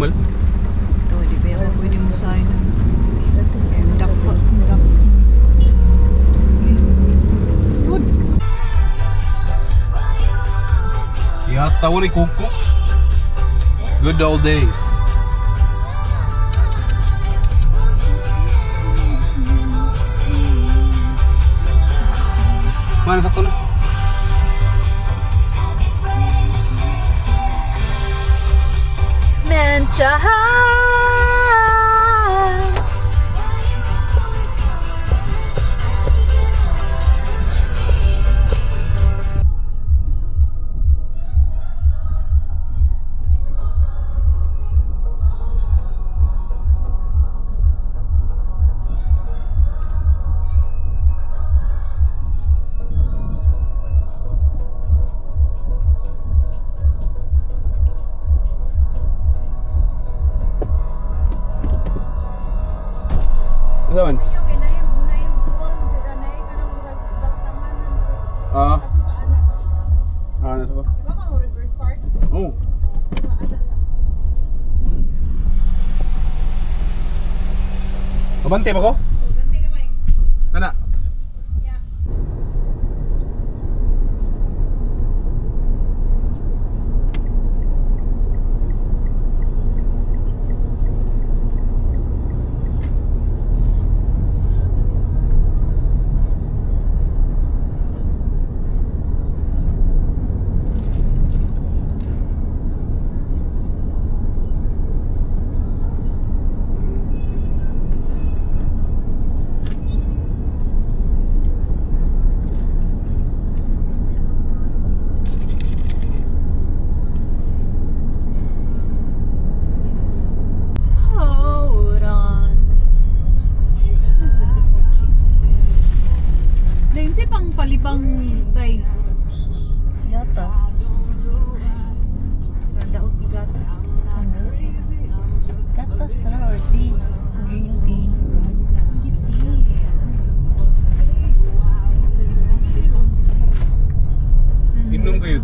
Animal? Ito, di ba ako pwede mo sa nun? Eh, dakpo, dak. Sud. Yata wala kukuk. Good old days. Mana sakto na? Menchahan! Ano man? Ah. Ah, nasa ba? Oh. Abante ba ko? Ana. Hold on. Dahil siya pang palibang bay. Gatas. Daot gatas. Gatas na or tea? Green tea. Inom kayo.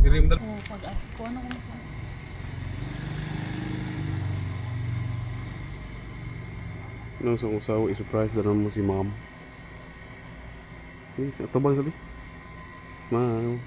Diri mo Oh, pag ako ano kung sa No, so kung sawa, i-surprise na naman mo si mom. Eh, sa tabang sabi. Smile.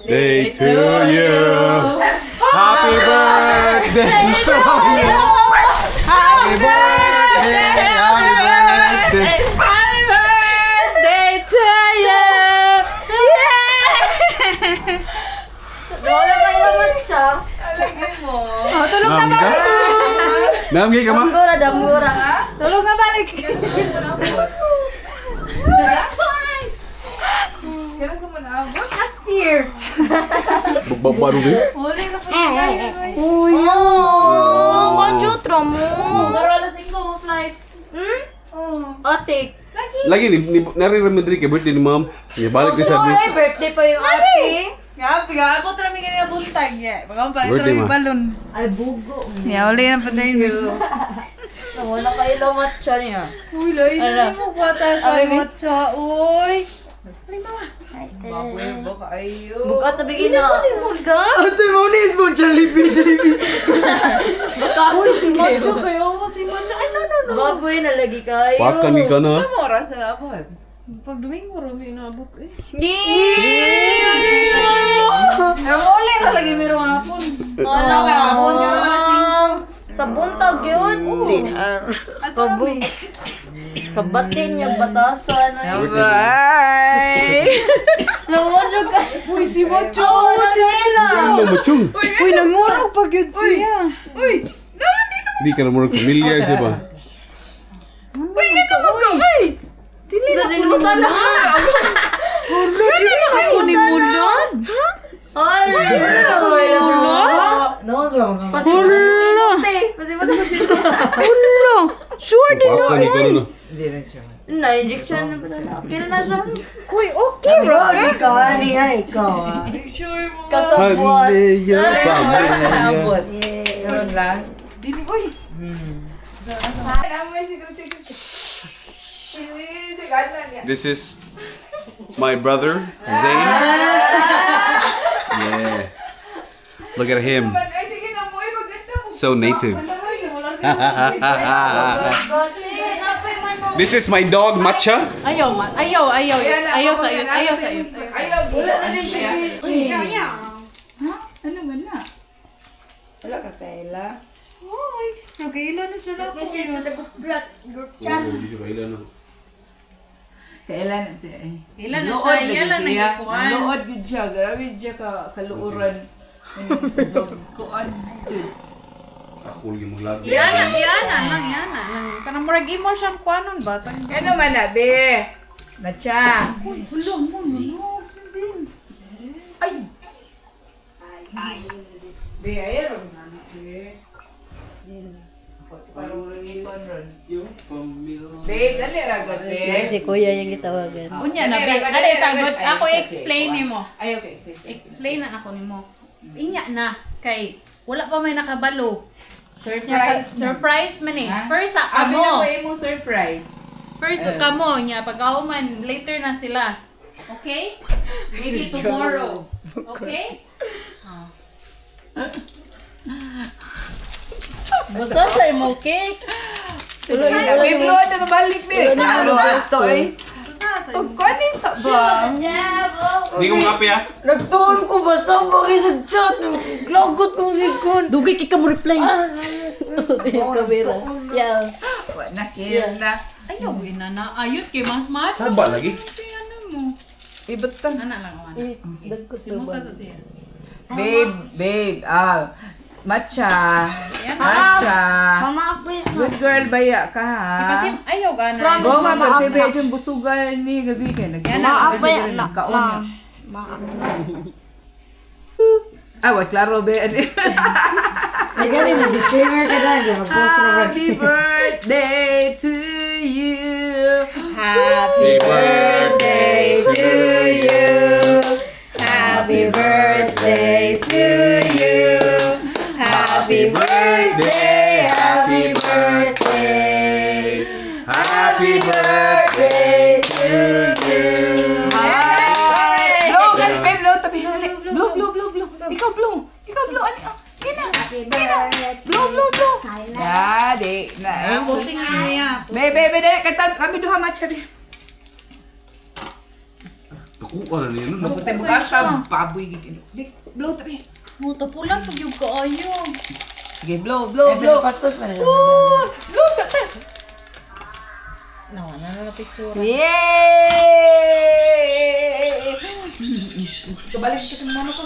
Day to you. Happy birthday to you. Happy birthday. Happy birthday. Happy birthday to you! Yeah! Wala kayo naman siya. Oh, tulog na Namgi ka? Namgi ka ma? Siguro. Damura. Tulog na balik. Kailan sa mo naabot? Last year. Bagbabaro ba? Huli na po tayo. Uy. Oh, kachutro mo. Pero alas 5 mo flight. Hmm? Oh. Ate. Lagi ni nariramid rin kay birthday ni ma'am. Niya balik ni sabi. Ay, birthday pa yung ate. Nga, nga ako trami ganyan buntag ya. Baka palit Birthday, trami ma. balon. Ay, bugo. Ya, uli na pa tayo. Wala kayo lang matcha niya. Uy, lay, Ala. hindi mo bata sa Abi, matcha, uy. Baboy ba kayo? Bukat na bigyan na. Ate mo ni mo Jollibee, Jollibee. Baka Uy, si matcha kayo. Si matcha. Ay, no, no, no. Bago yun, nalagi kayo. Baka ni ka na. Sa mo oras na naabot? Pag Domingo, rami inaabot eh. Yeah! Pero uli na lagi merong hapon. Wala ka hapon. Sa buntag yun. At rami. Kabatin niya, batasan. Bye! Nawala ka. Uy, si matcha. Oh, sila. Ano mo chung? Uy, nangurog pag yun siya. Uy! No, hindi na. Di ka na murag familiar siya ba? Uy, gano'n mo ka! Uy! Dili na Dali mo na. Hulo, dili na ako ni Mulan. Ay, Hulo. Sure din Baka ni ka na. Hindi rin siya. Na-injection na pala. Okay na siya. Uy, okay bro. Sure mo. Kasabot. Hallelujah, pamilya. Naabot. Meron lang. Dili, uy! This is my brother, Zayn. Yeah. Look at him. Ay, sige na mo. Ay, maganda mo. So native. This is my dog, Matcha. Ayaw man. Ayaw, ayaw. Ayaw sa iyo. Ayaw sa iyo. Ayaw, wala na rin siya. Ha? Ano man na? Wala ka kaila. Uy, nagkaila na siya na ako yun. Kailan na siya eh. Ila na siya, iya lang nagkuhan. Lood gud siya. Grabe siya ka kaluoran. Kuan. Jud. Ako lagi mo lagi. Yana, yana lang, yana lang. Kanang murag imo siyang kuanon ba? Tang Ano man na, be? Matcha. Uy, hulo mo, no, Susan. Ay! Be, ayaw na na, be. Parang ron. Babe, dali ra gud, be. Si kuya yung gitawagan. Unya na, Dali ra be. gud, Dali, dali ra sagot. gud. Ay, Ako okay. explain nimo. Ay, okay. Sige. Explain na ako nimo. Inya na kay wala pa may nakabalo. Surprise. Surprise man eh. Ha? First sa Abi na kamo. ko imong surprise. First sa kamo nya pag man later na sila. Okay? Maybe tomorrow. Okay? Basta sa imong cake. Babe, blow na balik, be. Blow ato eh. Tugkuan ni sa ba? Hindi ko mga ah. Nagtuon ko ba sa bakit sa chat? Lagot kong sikon. Dugay kay ka mo reply. Yung kamera. Yeah. Wa na kill na. Ayaw ina na. Ayot kay mas mat. Saba lagi. Si ano mo. Ibutang. Ana lang ana. Eh, dagko sa Simuta ba. sa siya. Babe, babe, ah, matcha. Matcha. Mama, ako yun. Good girl baya ka ha. Kasi ayaw gana. Go nga ba, bebe, yung busugan ni gabi kay nagkaon. Nagkaon niya. Ah, wa klaro be. Nagani na disclaimer ka na. Di mag-post na ba? Happy birthday to you. Happy birthday to you. Happy birthday to you. Happy birthday, happy birthday. Happy birthday to you. Hi. Blow, gani, babe, blow tabi. Blow, blow, blow, blow. Ikaw blow. Ikaw blow ani. ah, Sige na. Blow, blow, blow. Ya, di na. eh. Pusing niya. Be, be, be, dali kanta kami duha matcha be. Tukuan na niya. No? Putay buka siya, baboy gid. Di, blow tabi. Mo tapulan pag yung kaayo. Sige, blow, blow, blow. Paspas pa na siya. Ooh, blow sa ta. Nawa na na picture. Yay! Kabalik ko sa mama ko.